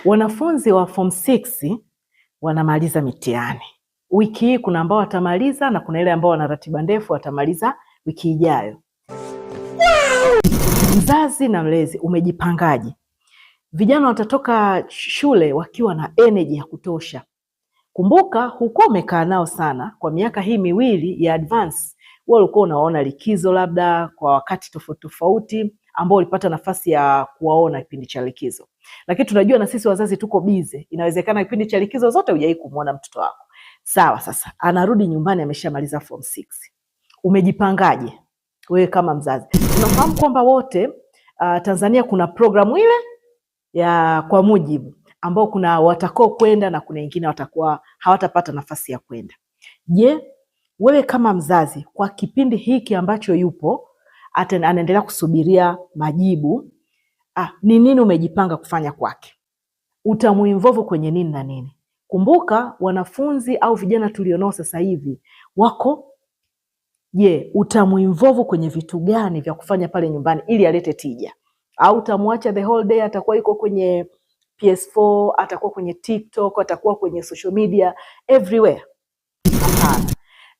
Wanafunzi wa form 6 wanamaliza mitihani wiki hii. Kuna ambao watamaliza na kuna ile ambao wana ratiba ndefu watamaliza wiki ijayo. Mzazi na mlezi, umejipangaje? Vijana watatoka shule wakiwa na energy ya kutosha. Kumbuka hukuwa umekaa nao sana kwa miaka hii miwili ya advance, wewe ulikuwa unawaona likizo, labda kwa wakati tofauti tofauti ambao ulipata nafasi ya kuwaona kipindi cha likizo, lakini tunajua na sisi wazazi tuko busy. Inawezekana kipindi cha likizo zote hujawahi kumuona mtoto wako. Sawa, sasa anarudi nyumbani ameshamaliza form 6. Umejipangaje wewe kama mzazi? Tunafahamu kwamba wote Tanzania kuna programu ile ya kwa mujibu ambao kuna watakao kwenda na kuna wengine watakuwa hawatapata nafasi ya kwenda. Je, wewe kama mzazi kwa kipindi hiki ambacho yupo anaendelea kusubiria majibu, ni nini umejipanga kufanya kwake? Utamuinvolve kwenye nini na nini? Kumbuka wanafunzi au vijana tulionao sasa hivi wako, je, utamuinvolve kwenye vitu gani vya kufanya pale nyumbani ili alete tija? Au utamwacha the whole day atakuwa yuko kwenye PS4, atakuwa kwenye TikTok, atakuwa kwenye social media everywhere? Hapana.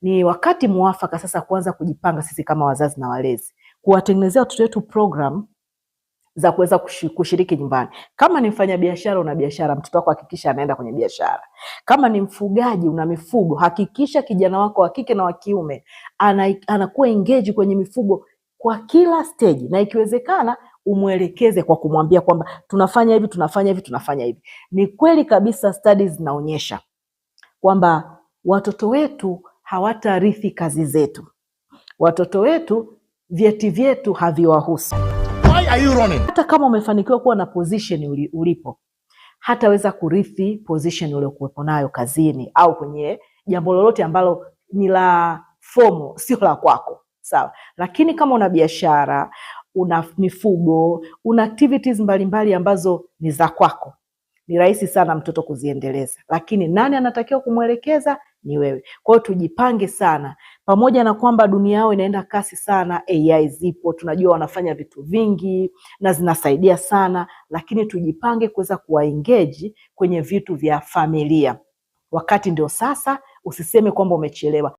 Ni wakati muafaka sasa kuanza kujipanga sisi kama wazazi na walezi, kuwatengenezea watoto wetu program za kuweza kushiriki nyumbani. Kama ni mfanyabiashara, una biashara, mtoto wako hakikisha anaenda kwenye biashara. Kama ni mfugaji, una mifugo, hakikisha kijana wako wa kike na wa kiume anakuwa engage kwenye mifugo kwa kila stage, na ikiwezekana umwelekeze kwa kumwambia kwamba tunafanya hivi, tunafanya hivi, tunafanya hivi. Ni kweli kabisa, studies zinaonyesha kwamba watoto wetu hawatarithi kazi zetu, watoto wetu vyeti vyetu haviwahusu. Why are you running? Hata kama umefanikiwa kuwa na position ulipo, hataweza kurithi position uliokuwepo nayo kazini au kwenye jambo lolote ambalo ni la formal, sio la kwako, sawa. Lakini kama una biashara, una mifugo, una activities mbalimbali ambazo ni za kwako, ni rahisi sana mtoto kuziendeleza, lakini nani anatakiwa kumwelekeza? Ni wewe. Kwa hiyo tujipange sana, pamoja na kwamba dunia yao inaenda kasi sana, AI zipo, tunajua wanafanya vitu vingi na zinasaidia sana, lakini tujipange kuweza kuwaengage kwenye vitu vya familia. Wakati ndio sasa, usiseme kwamba umechelewa.